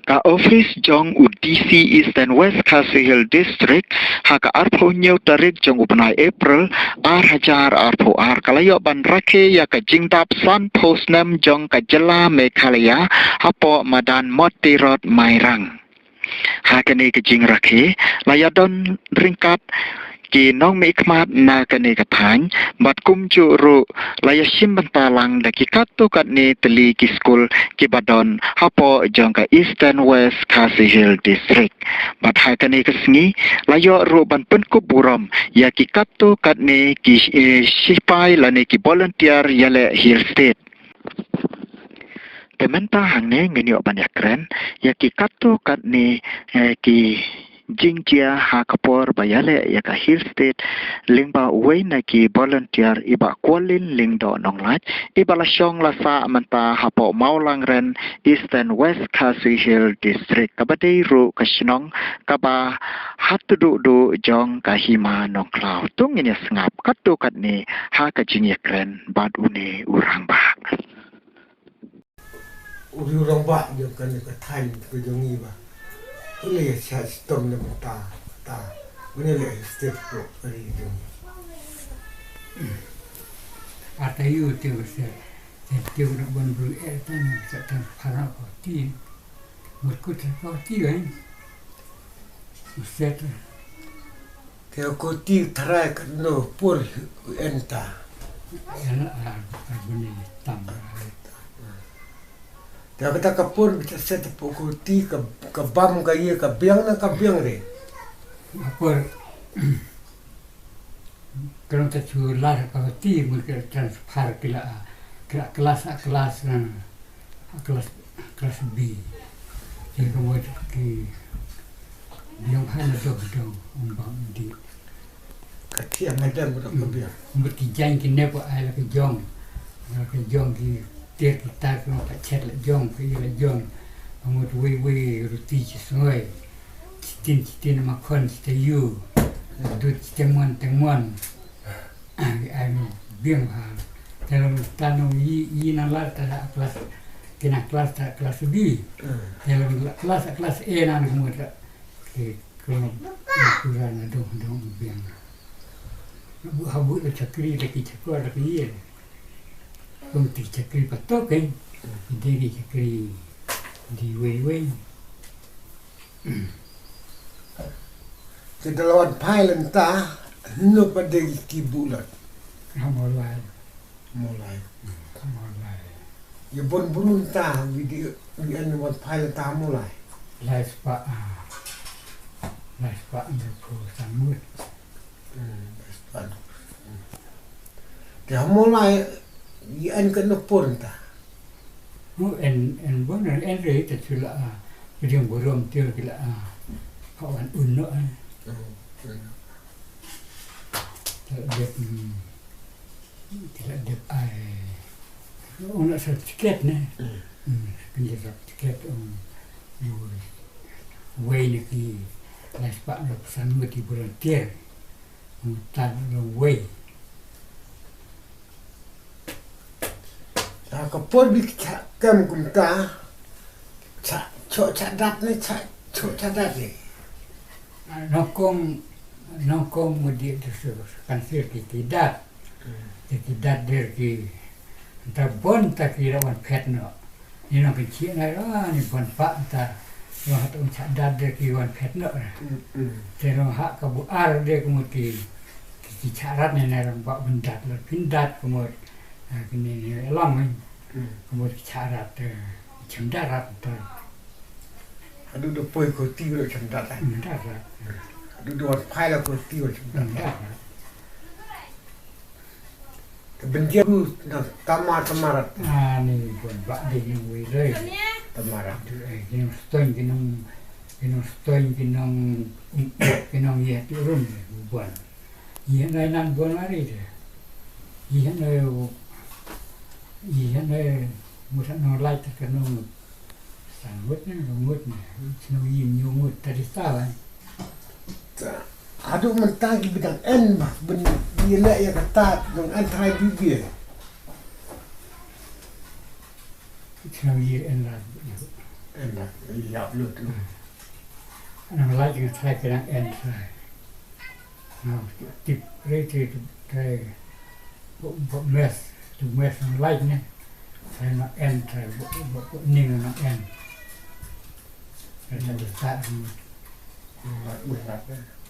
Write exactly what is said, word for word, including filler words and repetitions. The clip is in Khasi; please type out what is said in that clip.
Ka ophis jong u D C Eastern West Khasi Hills District ha ka arphew hynñiew tarik jong u bnai April ar hajar arphew ar ka la ïoh ban rakhe ïa ka jingdap sanphew snem jong ka jylla Meghalaya hapoh madan Moti Road Mairang. Ha kane ka jingrakhe la ïadon ryngkat ki nongmihkhmat na kane ka thaiñ bad kumjuh ruh la ïashim bynta lang da ki katto katne tylli ki skul kiba don hapoh jong ka Eastern West Khasi Hills District. Bad ha kane ka sngi la ïoh ruh ban pynkup burom ïa ki katto katne ki, eh, sipai lane ki volunteer ïaleh Hill State. Te mynta hangne ngin ïoh ban ïakren ïa ki katto katne, eh, ki jingjia ha ka por ba ïaleh ïa ka Hill State lyngba uwei na ki volunteer i Bah Kualin Lyngdoh Nonglait iba la shong la sah mynta hapoh Mawlangren, Eastern West Khasi Hills District, kaba dei ruh ka shnong kaba haduh duh jong ka Hima Nongkhlaw. To ngin ïa sngap katto katne ha ka jingïakren bad une u rangbah. U rangbah jong kane ka thaiñ ka jong ngi ba une ïa shah shitom ne mynta, mynta une leh step ko ka ri jong ngi. Ata ïu te u shet, te u na bon bru e te ne sa tan phara ko ti. Mut ko te ko ti wen. U shet. Te ko ti tharai ka no por u enta. Ena a a bune tam. Te kata ka por bi ta set po ko ti ka, ka bam ka ye ka biang na ka biang re. A por kano ta chu lar ka ti mun ke transfer kila, kila kelas a kelas na. Klas, klas B. Ki ka mut ki biang ha na dong dong um bang di. Ka ti ang adam ka ka biang. Mut ki jang ki ne ko ai la ki jong. La ki jong ki ter ki tar ki ka chet la jong ki la jong. Mut wei wei ruti chi sngoi. Chitin chitin ma khon chita yu. Dut chita mon teng mon. Ai, biang ha. Te long ta nong yi, yi nang lar ta ha klas, ki nang klas ta klas B. Te long klas, klas A nang kumta. Te kong kura na dong, dong biang. Bu ha bu la chakri la ki chakwa la ki ye. Kong ti chakri patok kan. Di ki chakri di wei wei. Te da la wan phai lynta, hynno pat de ki bulat. Ha Mawlai. Mawlai. Ha Mawlai. Ïa bon brun ta, wi di, wi an wan phai lynta ha Mawlai. Lai spah, ah. Lai spah hynñiew phew san ngut. Hmm, lai spah. Hmm. Te ha Mawlai, ïa an ka na por ta. Mu en, en bon, en, en re ta chu la, ah, pdiang burom tiu ki la, ah, ha wan un no, eh. Hmm, hmm. Ta dep, hmm, ki la dep ai. Una certificate ne. Hmm. Hmm, kan certificate, um, wei ne ki lai spah na pesan ngut ki volunteer. Kumta long wei. Sa ka por bi ka kem kumta. Cha, cho cha dat ne cha, cho cha dat ne. Nongkong, nongkong mudi tu su kan sir ki ki dat. Ki ki dat der ki. Ta bon ta ki rawan phet no. Ni nong pynchih ngai, ah, ni bon pah ta. Nong hat um chah dat de ki wan phet noh. Mm, mm. Te nong ha ka bu ar de kumut ki, ki, ki chah rat ne, ne nong ba pyndat, la pyndat kumut. Ah, kini ni lam ni. Mm. Kumut ki chah rat, eh, ki chah dat rat ta. Haduh da poi ko ti ro chah dat, eh. Mm, dat rat. Haduh da wan phai la ko ti ro chah dat. Mm, dat rat. Te bynta ruh na tama tamarat. Ah, ni bon ba de ni wei rei. Tamarat. Eh, ki nong stoin, ki nong, ki nong stoin, ki nong, ki nong ye tu rum bon. Ye nai nan bon ari de. Ye nai, ye nai musa nong lai te ki nong San ngut ne, ngut ne, sngewbha ïa ngut ta dei ta ba. Ta, haduh mynta ki bidang en ba, bin ïa leh ïa kata dang en trai bibia. Sngewbha ïa en la. En. Ïap lut. Nang lait nga trai ka nang en trai. Nang tip re trai trai. Bok mes tu mes nang lait ne. Trai nang en trai bok ning nang en. Trai trai ta. Nang lait bok lait.